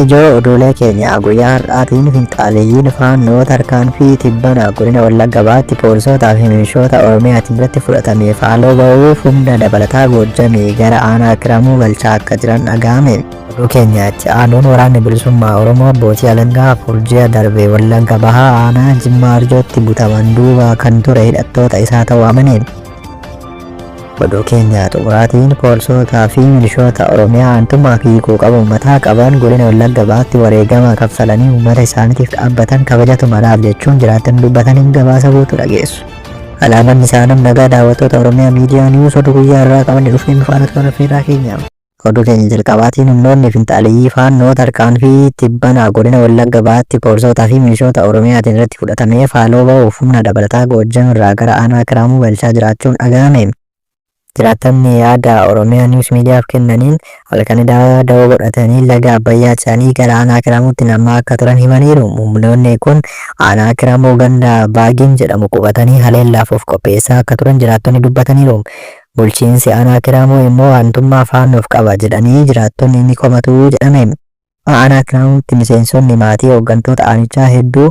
Ijoo oduulee keenya guyyaa har'aatiin finxaaleyyiin Faannoo tarkaanfii tibbana godina Wallagga Bahaatti poolisootaa fi milishoota Oromiyaatiin irratti fudhatameef haaloo ba'uuf humna dabalataa Goojjamii gara aanaa Kiramuu galchaa akka jiran dhaga'ame. Oduu keenya itti aanuun waraanni bilisummaa Oromoo abbootii alangaa 4 ji'a darbe Wallagga Bahaa aanaa Jimmaa Arjootti butaman duuba kan ture hidhattoota isaa ta'uu amane. Oduu keenya xumuraatiin poolisootaa fi milishoota Oromiyaa aantummaa fi quuqama uummataa qaban godina Wallagga Bahaatti wareegama kaffalanii uummata isaaniitiif dhaabbatan kabajatu malaaf jechuun jiraattonni dubbataniin gabaasa guutuu dhageessu. Alaamanni isaanum nagaa daawwattoota Oromiyaa Miidiyaa Niwus oduu guyyaa irraa qabanne dhufnee faana turan affeerraa keenya. Oduu keenya jalqabaatiin humnoonni finxaaleyyii Faannoo tarkaanfii tibbana godina Wallagga Bahaatti poolisootaa fi milishoota Oromiyaatiin irratti fudhatameef haaloo ba'uuf humna dabalataa Goojjam irraa gara aanaa Kiraamuu galchaa jiraachuun dhaga'ame. Jiraattonni yaada Oromiyaa News Mediaf kennaniin halkan edaa dawoo godhatanii laga Abbayyaa ce'anii gara aanaa Kiraamuutti nam'aa akka turan himaniiru. Humnoonni kun aanaa Kiramuu ganda Baagiin jedhamu qubatanii haleellaaf of qopheessaa akka turan jiraattonni dubbataniiru. Bulchiinsi Aanaa Kiraamuu immoo aantummaa Faannoof qaba jedhanii jiraattonni ni komatu jedhame. Aanaa Kiraamuutti miseensonni maatii hooggantoota aanichaa hedduu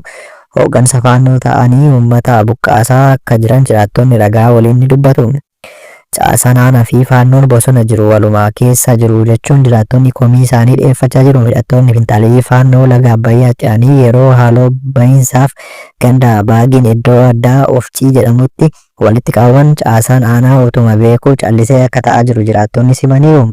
hooggansa Faannoo ta'anii uummata buqqaasaa akka jiran jiraattonni ragaa waliin ni dubbatu. Caasaan aanaa fi Faannoon bosona jiru waluma keessa jiru jechuun jiraattonni komii isaanii dhiyeeffachaa jiru. Hidhattoonni finxaaleyyii Faannoo laga Abbayyaa ce'anii yeroo haaloo bahiinsaaf ganda Baagiin iddoo addaa Ofcii jedhamutti walitti qabaman caasaan aanaa utuma beekuu callisee akka ta'aa jiru jiraattonnis himaniiru.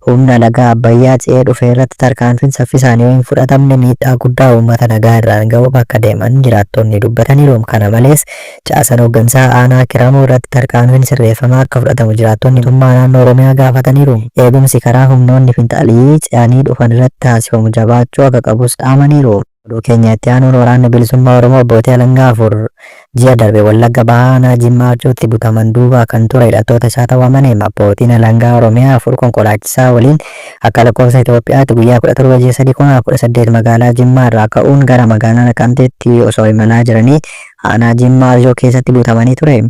Humna laga Abbayyaa ce'ee dhufe irratti tarkaanfiin saffisaan yoo hin fudhatamne miidhaa guddaa uummata nagaa irraan ga'uuf akka deeman jiraattonni dubbataniiru. Kana malees caasaan hooggansaa aanaa Kiramuu irratti tarkaanfiin sirreeffamaa akka fudhatamu jiraattonni mootummaa naannoo Oromiyaa gaafataniiru. Eegumsi karaa humnoonni finxaaleyyii ce'anii dhufan irratti taasifamu jabaachuu akka qabus dhaamaniiru. Oduu keenya itti aanuun Waraanni Bilisummaa Oromoo abbootii alangaa 4 ji'a darbe Wallagga Bahaa aanaa Jimmaa Arjootti butaman duuba kan ture hidhattoota isaa ta'uu amane. Abbootiin alangaa Oromiyaa 4 konkolaachisaa waliin akka lakkoofsa Itoophiyaatti guyyaa 17 ji'a 3 2018 magaalaa Jimmaa irraa ka'uun gara magaalaa Naqamteetti osoo imalaa jiranii aanaa Jimmaa Arjoo keessatti butamanii ture.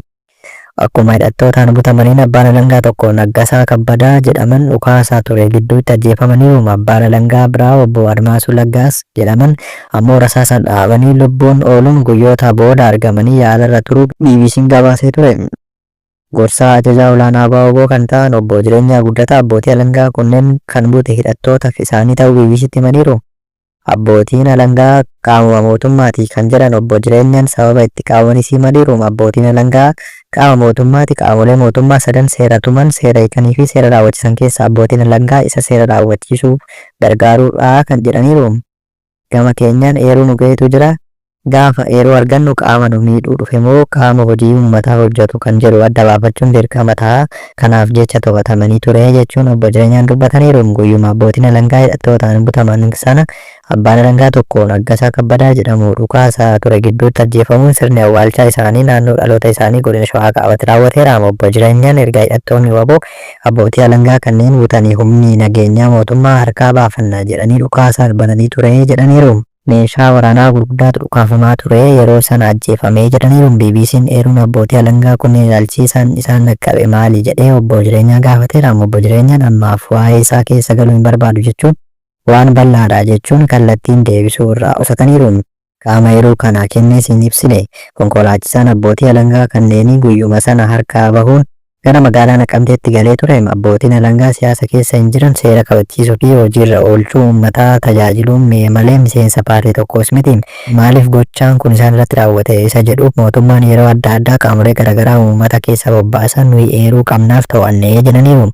Akkuma hidhattootaan butamaniin abbaan alangaa tokko Naggasaa Kabbadaa jedhaman dhukaasa ture gidduutti ajjeefamaniiru. Abbaan alangaa biraa obbo Admaasuu Laggaas jedhaman ammoo rasaasaan dhahamanii lubbuun ooluun guyyoota booda argamanii yaalarra turuu BBC'n gabaasee ture. Gorsaa Ajajaa Olaanaa Abo-wbo kan ta'an obbo Jireenyaa Guddataa abbootii alangaa kunneen kan bute hidhattoota isaanii ta'uu BBC'tti himaniiru. Abbootiin alangaa qaamuma mootummaati kan jedhan Obbo Jireenyaan sababa itti qabamanis himaniiru. Abbootiin alangaa qaama mootummaati. Qaamolee mootummaa sadan seera tuman, seera hiikaniifi seera raawwachiisan keessaa abbootiin alangaa isa seera raawwachiisuuf gargaaruudha kan jedhaniiru. Gama keenyaan eeruu nu gahetu jira. Gaafa eeruu argannu qaama nu miidhuu dhufe moo qaama hojii uummataa hojjetu kan jedhu adda baafachuun dirqama ta'a. Kanaaf jecha to'atamanii ture, jechuun Obbo Jireenyaan dubbataniiru. Guyyuma abbootiin alangaa hidhattootaan butaman sana abbaan alangaa tokko Naggasaa Kabbadaa jedhamu dhukaasa ture gidduutti ajjeefamuun sirni awwaalchaa isaanii naannoo dhaloota isaanii godina Shawaa Kaabatti raawwateera. Obbo Jireenyaan erga hidhattoonni wbo abbootii alangaa kanneen butanii humni nageenyaa mootummaa harkaa baafanna jedhanii dhukaasa bananii ture jedhaniiru. Meeshaa waraanaa gurguddaatu dhukaafamaa ture, yeroo sana ajjeefame jedhaniiru. BBC'n eeruun abbootii alangaa kunneen ilaalchiisaan isaan dhaqqabe maali jedhee Obbo Jireenyaa gaafateera. Obbo Jireenyaan ammaaf waa'ee isaa keessa galuu hin barbaadu jechuun waan bal'aadha jechuun kallattiin deebisuu irraa qusataniiru. Qaama eeruu kana kennes hin ibsine. Konkolaachisaan abbootii alangaa kanneenii guyyuma sana harkaa bahuun gara magaalaa Naqamteetti galee ture. Abbootiin alangaa siyaasa keessa hin jiran, seera kabachiisuu fi hojiirra oolchuu uummata tajaajiluun malee miseensa paartii tokkoos miti. Maaliif gochaan kun isaan irratti raawwate isa jedhuuf mootummaan yeroo adda addaa qaamolee garaagaraa uummata keessa bobbaasan nuyi eeruu qabnaaf to'anne jedhaniiru.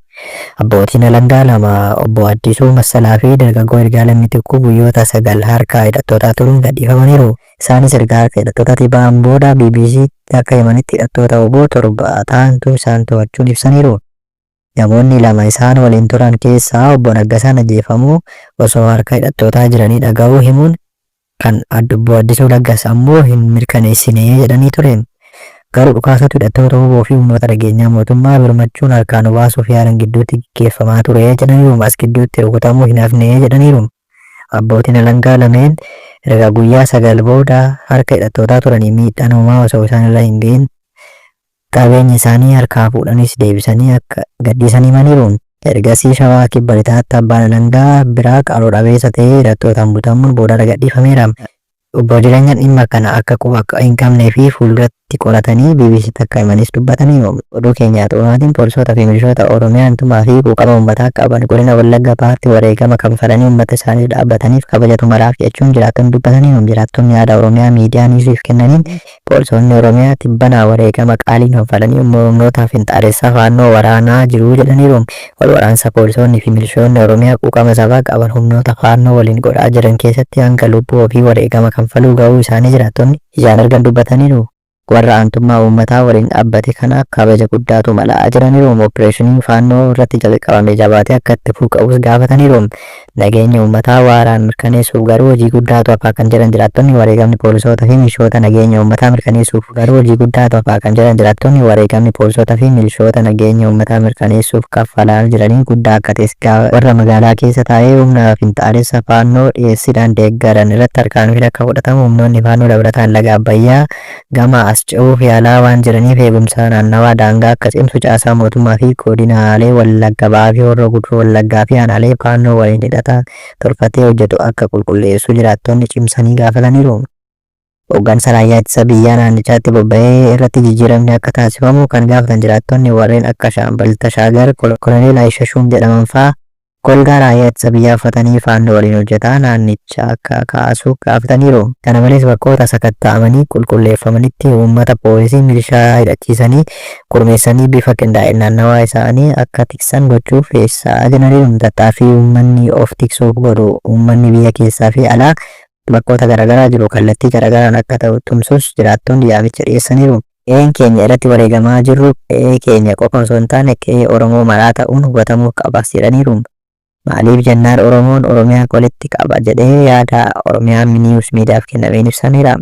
Abbootiin alangaa lama Obbo Addisuu Massalaa fi dargaggoo Yirgaalem Mitikkuu guyyoota 9 harka hidhattootaa turuun gadhiifamaniiru. Isaanis erga harka hidhattootaatii ba'an booda BBCtti akka himanitti hidhattoota wbo 7 ta'antu isaan to'achuun ibsaniiru. Namoonni 2 isaan waliin turan keessaa Obbo Naggasaan ajjeefamuu osoo harka hidhattootaa jiranii dhaga'uu himuun kan Obbo Addisuu Laggas ammoo hin mirkaneessine jedhanii ture. Garuu dhukaasatu hidhattoota wbo fi humnoota nageenyaa mootummaa birmachuun harkaa nu baasuuf yaalan gidduutti gaggeeffamaa ture jedhaniiru. As gidduutti rukutamuu hin hafne jedhaniiru. Abbootiin alangaa lameen erga guyyaa 9 booda harka hidhattootaa turanii miidhaan homaa osoo isaan irra hin gahin qabeenya isaanii harkaa fuudhanis deebisanii akka gadhiisan himaniiru. Ergasii Shawaa Kibba Lixaatti abbaan alangaa biraa qaroo dhabeessa ta'e hidhattootaan butamuun boodarra gadhiifameera. Obbo Jireenyaan dhimma kana akka quba hin qabnee fi fuulduratti qoratanii BBCtti akka himanis dubbataniiru. Oduu keenya xumuraatiin poolisoota fi milishoota Oromiyaa aantummaa fi quuqama uummataa qaban godina Wallagga Bahaatti wareegama kanfalanii uummata isaaniif dhaabbataniif kabajatu malaaf jechuun jiraattonni dubbataniiru. Jiraattonni yaada Oromiyaa Miidiyaa Niwusiif kennaniin Poolisoonni Oromiyaa tibbana wareegama qaalii kanfalanii humnoota finxaalessaa Faannoo waraanaa jiru jedhaniiru. Wal waraansa poolisoonni fi milishoonni Oromiyaa quuqama sabaa qaban humnoota Faannoo waliin godhaa jiran keessatti hanga lubbuu ofii wareegama kanfaluu gahuu isaanii jiraattonni ijaan argan dubbataniiru. Warra aantummaa uummataa waliin dhaabbate kanaaf kabaja guddaatu mala jedhaniiru. Oppireeshiniin Faannoo irratti jalqabame jabaatee akka itti fufuu qabus gaafataniiru. Nageenya uummataa waaraan mirkaneessuuf garuu hojii guddaatu hafaa kan jedhan jiraattonni wareegamni poolisoota fi milishoota nageenya uummataa mirkaneessuuf garuu hojii guddaatu hafaa kan jedhan jiraattonni wareegamni poolisoota fi milishoota nageenya uummataa mirkaneessuuf kaffalaa jiranii guddaa akka ta'es warra magaalaa keessa taa'ee humna finxaalessa Faannoo dhiyeessiidhaan deeggaran irratti tarkaanfiin akka fudhatamu humnoonni Faannoo dabalataan laga Abbayyaa gama as ce'uuf yaalaa waan jiraniif eegumsa naannawaa daangaa akka cimsu caasaa mootummaa fi godinaalee Wallagga Bahaa fi Horroo Guduruu Wallaggaa fi aanaalee Faannoo waliin hidhata tolfatee hojjetu akka qulqulleessu jiraattonni cimsanii gaafataniiru. Hoggansa Raayyaa Ittisa Biyyaa naannichaatti bobba'e irratti jijjiiramni akka taasifamu kan gaafatan jiraattonni warreen akka Shaambal Tashaagar, Koloneel Ayishashuum jedhaman fa'aa Golgaa raayyaa ittisa biyyaa uffatanii Faannoo waliin hojjetaa naannicha akka kaasu gaafataniiru. Kana malees bakkoota sakatta'amanii qulqulleeffamanitti uummata poolisii, milishaa hidhachiisanii gurmeessanii bifa qindaa'een naannawaa isaanii akka tiksan gochuuf feesisaa jedhaniiru. Tattaaffii uummanni of tiksuuf godhu uummanni biyya keessaa fi alaa bakkoota garaagaraa jiru kallattii garaagaraan akka ta'u tumsus jiraattonni yaamicha dhiyeessaniiru. Qe'een keenya irratti wareegamaa jirru qe'ee keenya qofa osoo hin taane qe'ee Oromoo maraa ta'uun hubatamuu qabas jedhaniiru. Maaliif jennaan Oromoon Oromiyaa walitti qaba jedhee yaada Oromiyaa Niiwus Miidiyaaf kennameen ibsameera.